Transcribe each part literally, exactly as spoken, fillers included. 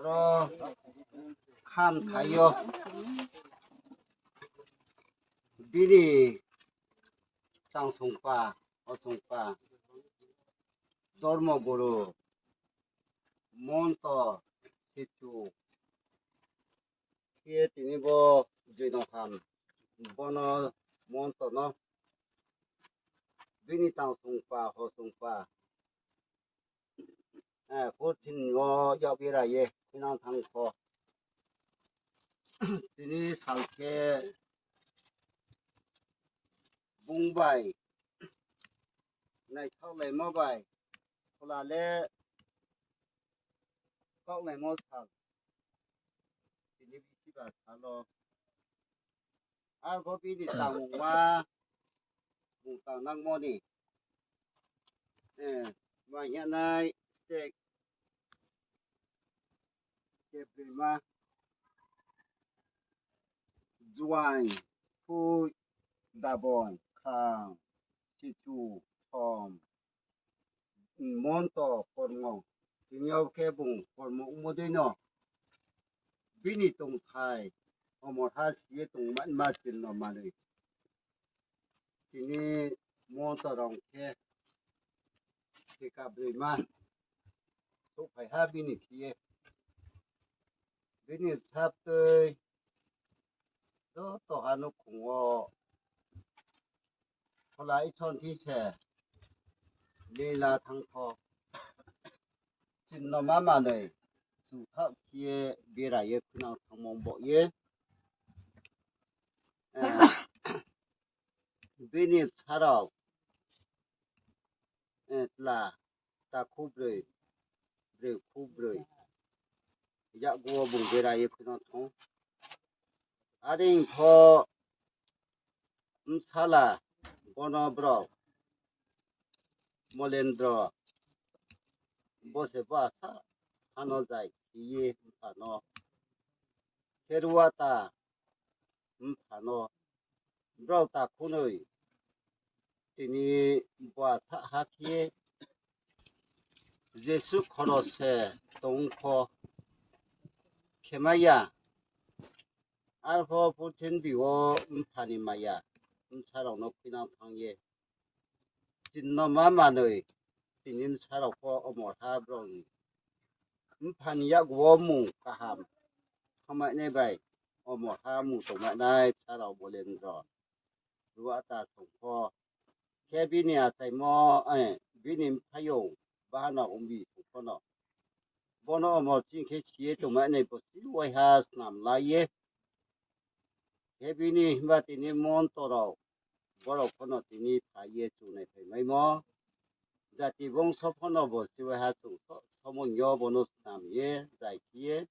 ro khamthai yo bini tangsongpa, hosongpa, dormo guru, monto, sichu, khe tini bo Joinoham, bono monto no bini tangsongpa, hosongpa, eh, purthimbi wo yak bera ye khuinang thanng pho. Tini sal khe bung bai naithaohlaimo bai, phola le kaohlaimo sal. Tini bisiba sal wo arpho bini tangmungma, bung tangnangmo ni, eh, mai hing ye nai step kebroima, juaing, phui, daboi, khang, sichu, thom, monto, kormo. Tini yo khe bung kormo ongmo dei no bini tongthai omorha si ye tongma chinno manoi. Tini monto rao khe theka broima souhphai ha bini khe ye. Bini bsa tui joto ha nouhkhong wo phola Isor ni thing se lila thanng pho, chinno ma manoi chuthaoh khe ye bera ye khuinang thanngmo baoh ye, eh, bini bsa rao, eh, tla, takhu broi, broi khu broi, yakgu wo bung bera ye khuinang thanng. Are pho bsala bono brao Molendro, bo se bo asa hano zai khe ye mpha no khe Ruata mpha no brao takhu noi tini bo asa ha khe jesuh khoro se tong pho khemai ya. Arpho purthimbi wo mpha ni maya bsa rao no khuinang thanng ye chinno ma manoi tini bsa rao pho omorha brao ni mpha ni yakgu wo mung kaham thanngmainai bai omorha mung tongmainai bsa rao Molendro, Ruata song pho. Khe bini achaimo, eh, bini mphaiyong bahano ongbi song pho no bono omor ching khe si ye tongmainai bo si waiha snam la ye. Khe bini himba tini monto rao, borao pho no tini phai ye chung naiphaimaimo. Jati bongso pho no bo si waiha chung so-, somoi yo bono snam ye, zai khe ye,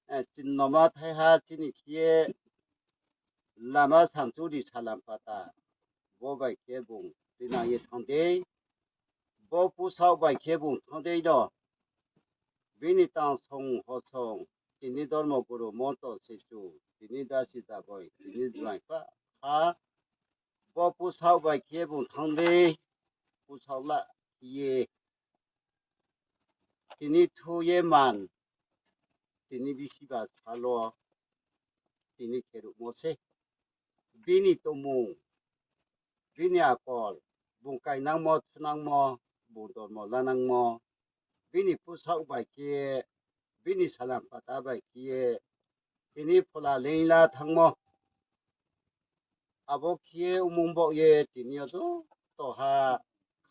eh, chinno ma thaiha chini khe ye, lama samchuri salam pata, bo bai khe bung tuinang ye thanng dei, bo pusaoh bai khe bung thanng dei no, bini tangsong hosong, tini dormo guru monto sichu, tini dasi daboi, tini juaing pha, ha, bo pusaoh bai khe bung thanng dei, pusaoh la ye, tini thu ye man, tini bisiba sal wo, tini khe ruhmo se. Bini tongmung, bini akol, bung kainangmo, thunangmo, bung dormo lanangmo, bini pusaoh bai khe, bini salam pata bai khe, tini phola leingla thanngmo. Abo khe ongmung baoh ye tini yo jotoha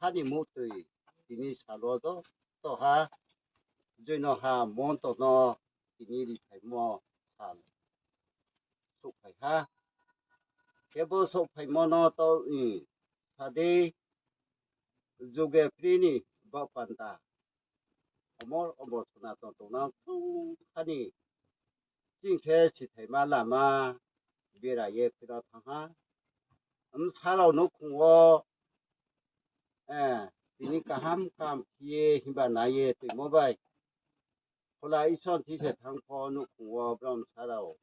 khani muhtoi tini sal wo jotoha Joinoham monto no tini riphaimo sal souhphai ha. Khe bo souhphaimo no to, i, sa dei, juge phri ni baoh panda, omor omor sonaton tongnang chung khani ching khe sithaima lama bera ye khuinang thanng ha. Bsa rao nouhkhong wo, eh, tini kaham kaham khe ye himba nai ye toimo bai, phola Isor ni thing se thanng pho nouhkhong wo brao bsa rao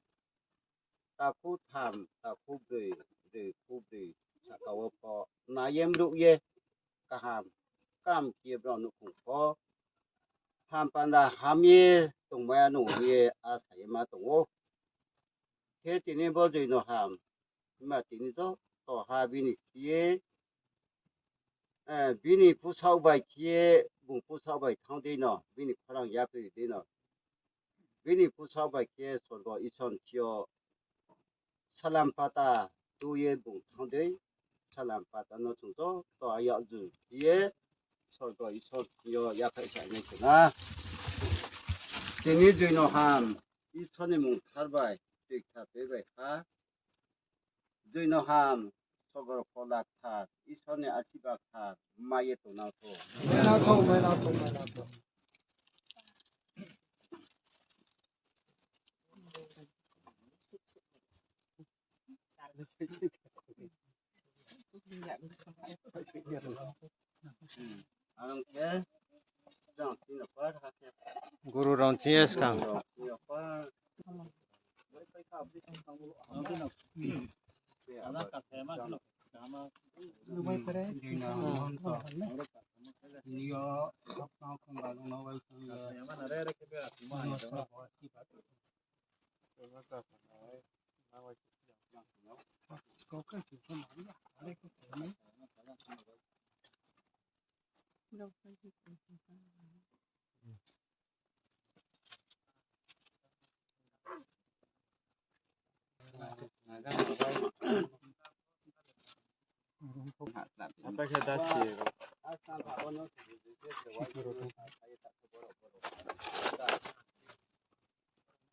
takhu tham, takhu broi, broi khu broi sahka wo pho nai ye mruh ye kaham kaham khe ye brao nouhkhong pho Ktham panda ham ye tongmai ya no hing ye asa ye ma tong ou. Khe tini bo joino ham, himba tini joto ha bini khe ye, eh, bini pusaoh bai khe ye, bung pusaoh bai thanng dei no, bini khorang yapri dei no. Bini pusaoh bai khe sorgo Isor ni thing yo salam pata tu ye bung thanng dei, salam pata no chung joto ayakju ye sorgo Isor ni thing yo yaphaih sa nai khe na. Tini joino ham, Isor ni mung thar bai, tui kthar tui bai ha. Joino ham, sogor phola kthar, Isor ni asiba kthar, mai ye tongnang thou. Mai na thou, mai na thou, mai na thou. Guru rao ching ye skang.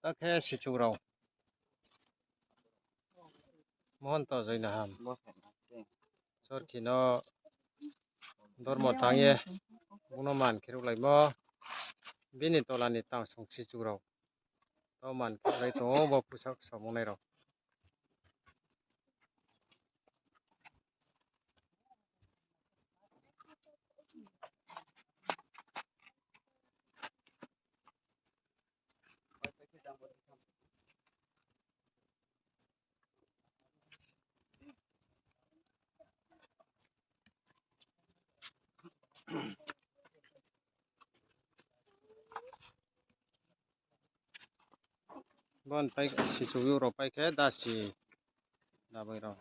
Ta khe sichu rao. Mohonto Joinaham. Sorki no dormo tang ye, bung no man khe ruhlaimo, bini tola ni tangsong sichu rao. Tao man khe ruhlai tong ou, bo pusak samungnai rao. Bon pai sichu rao pai khe dasi dabai rao.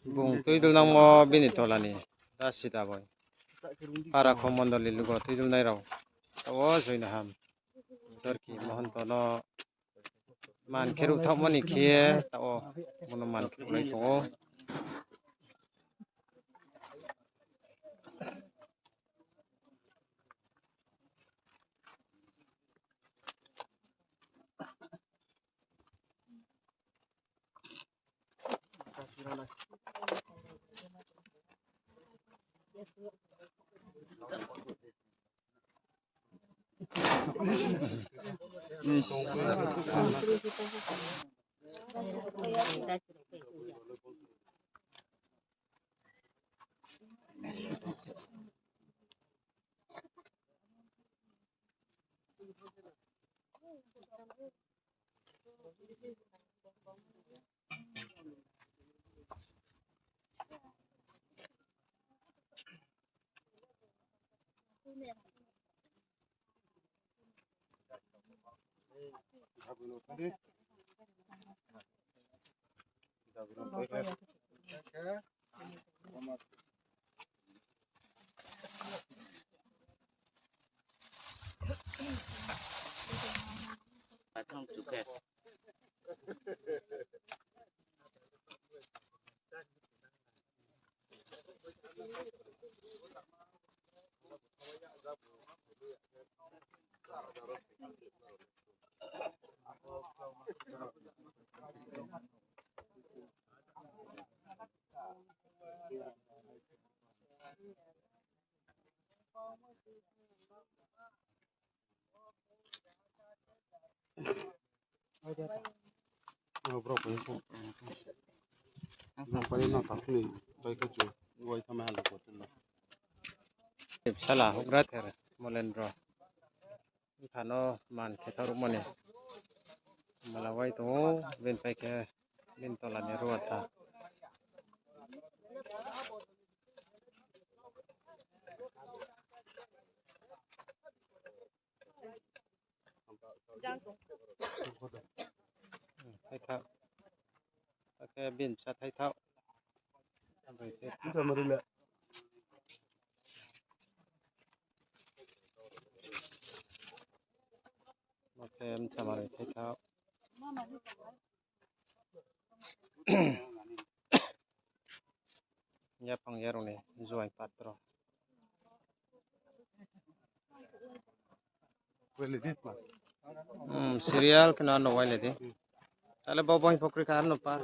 Bung tuidulnangmo bini tola ni dasi dabai. Para kho mondoli lugo tuidulnai rao. Tao Joinaham. Sorki Mohonto no man khe ruhthaohmo ni khe ye tao bung no man khe ruhlai tong ou. Sala houhgra ther. Molendro. Mpha no man khe thaoh ruhmo ni mala wai tong ou, bini pai khe bini tola ni ruatha. Thaithaoh. Akhe bini bsa thaithaoh. Akhe bsa mari thaithaoh. Yaphang yarung ni juaing patro. Hmm, serial khe no ano wai le di. Tale bo boing pokri kha ano par.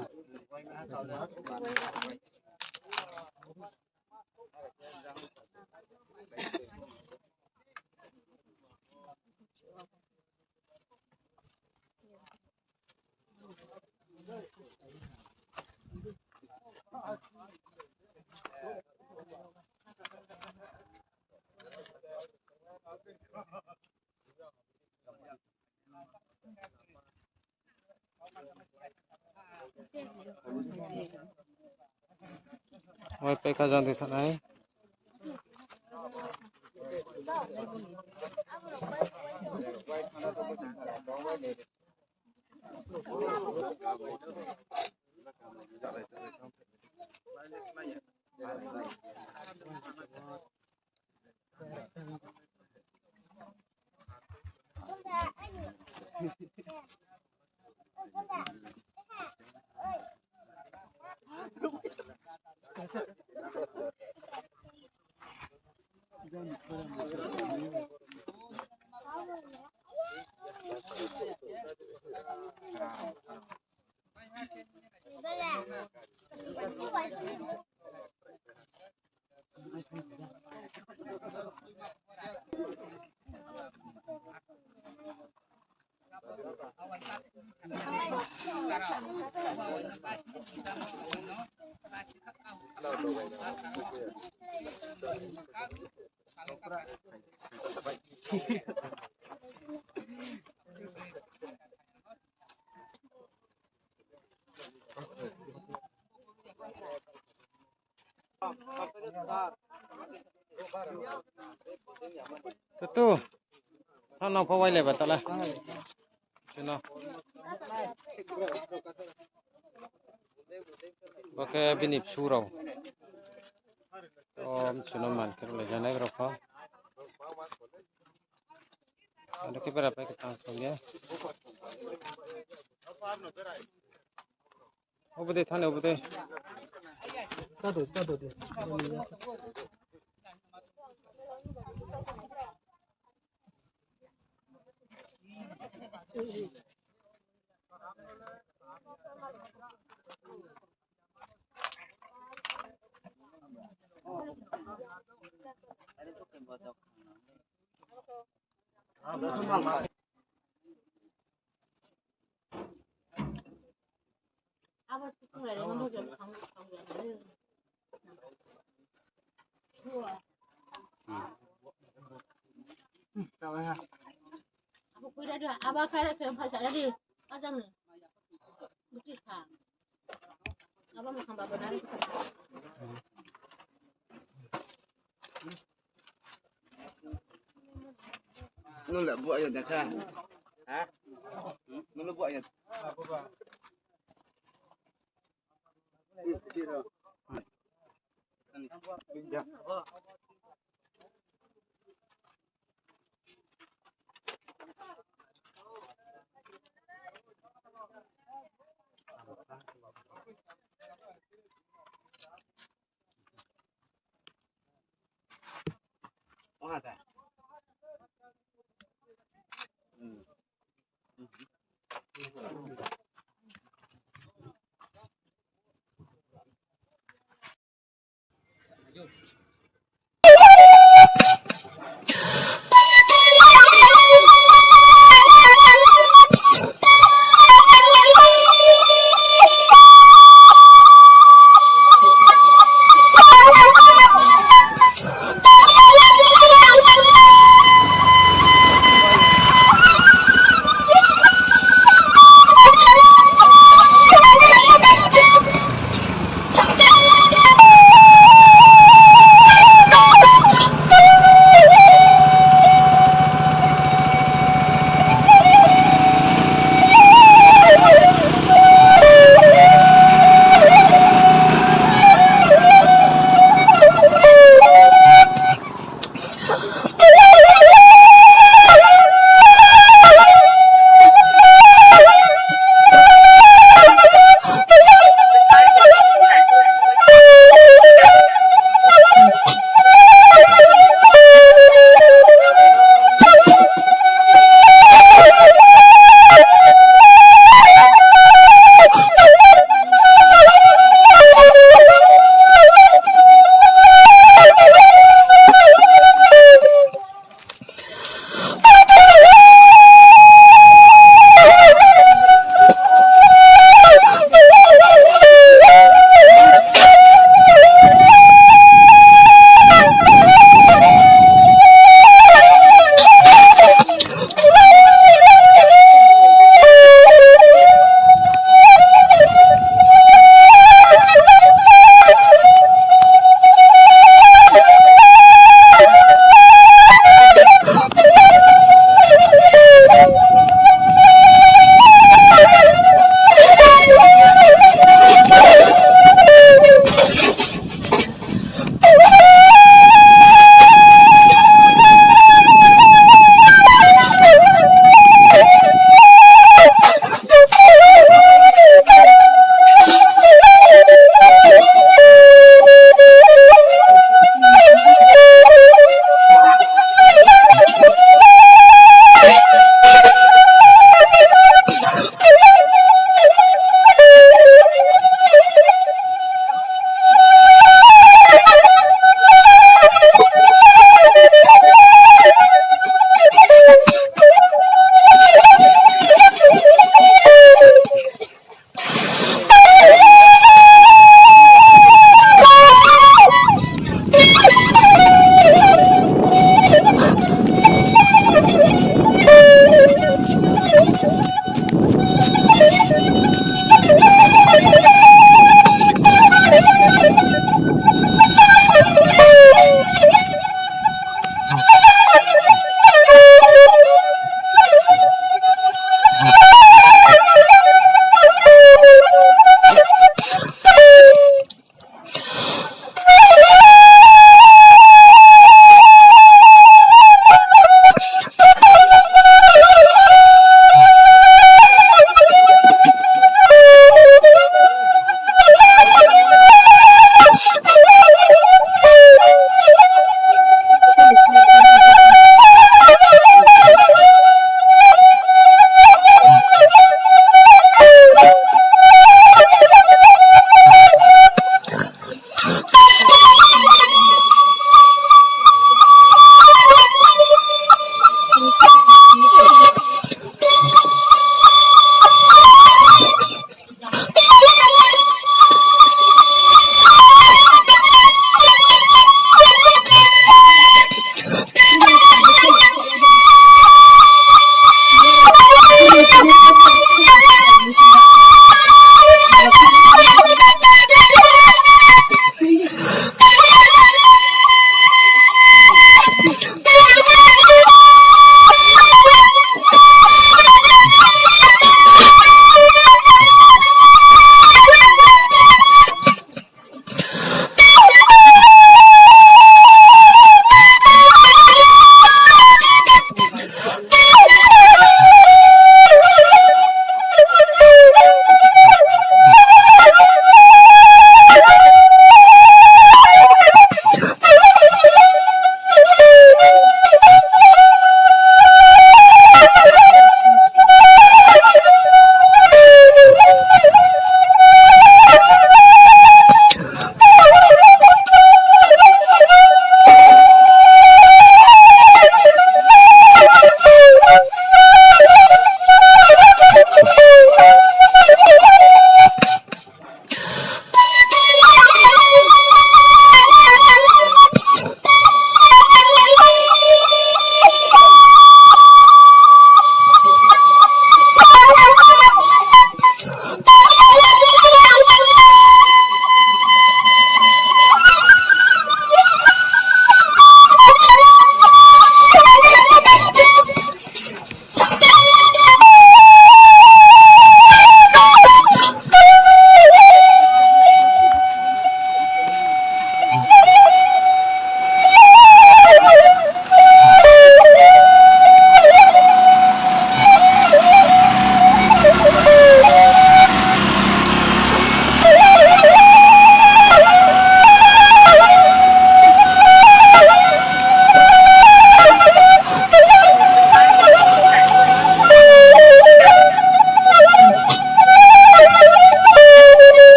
Oi, pekha jang di thanai. Tutu. Thanng nang pho wai le ba tala. Sino. Bo khe bini bsu rao. O, bsu no man khe rao le janai rao pho. Ano khe bera pai khe tang song ya. Obo de thani, obo de. Tado, tado de. Nung le buah ya dah kah? Ha? Nung le buah ya.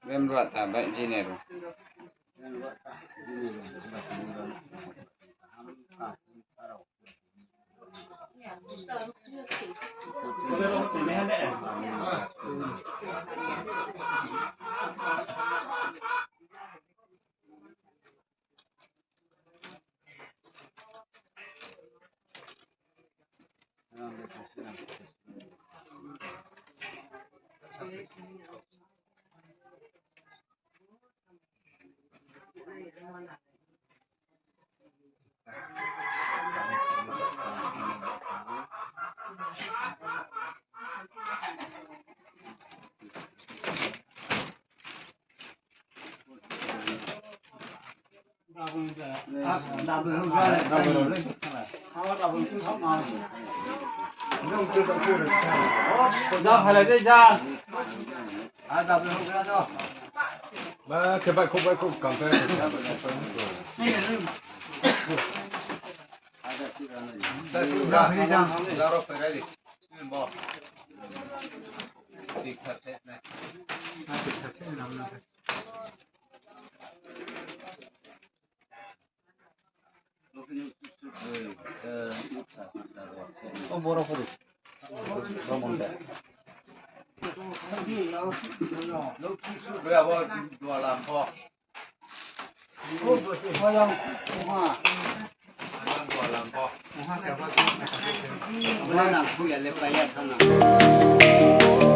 Rem ruh ta bai jine ro. Jang, phailai di, jang. Ba, khe baihkhouh, baihkhouh, kam khe. O boro pho de. Boro mon de. Lo ki su bre abo dua lam pho. Ayang dua lam pho. Boro nang phu ya le pa ya thang na.